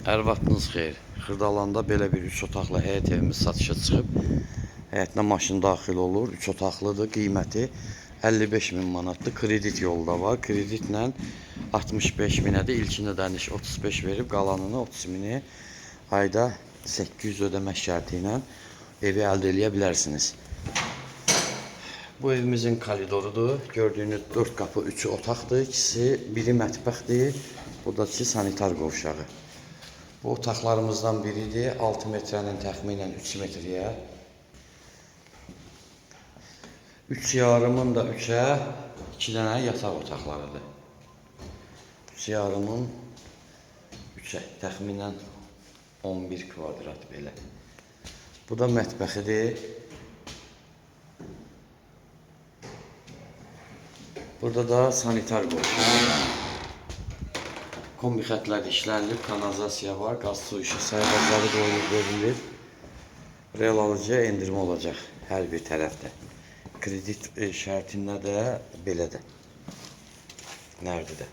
Hər vaxtınız xeyir. Xırdalanda belə bir 3 otaqlı həyət evimiz satışa çıxıb. Həyətinə maşın daxil olur. 3 otaqlıdır. Qiyməti 55 min manatdır. Kredit yolu da var. Kreditlə 65 minədir. İlkin ödəniş 35 verib, qalanını 30 mini ayda 800 ödəmək şərti ilə evi əldə eləyə bilərsiniz. Bu evimizin koridorudur. Gördüyünüz 4 qapı, 3-ü otaqdır, ikisi biri mətbəxdir. Bu da ki sanitar qovşağı. Bu otaqlarımızdan biridir. 6 metrənin təxminən 3 metrəyə. 3 yarımın da 3-ə 2 dənə yataq otaqlarıdır. 3 yarımın 3-ə təxminən 11 kvadrat belə. Bu da mətbəxidir. Burada da sanitar qovşağı. Kombi xətləri işlənilib, kanalizasiya var, qaz su işıq sayğacları qoyulub verilib. Real alıcıya endirmə olacaq hər bir tərəfdə. Kredit şərtində də belədir. Nərdidir.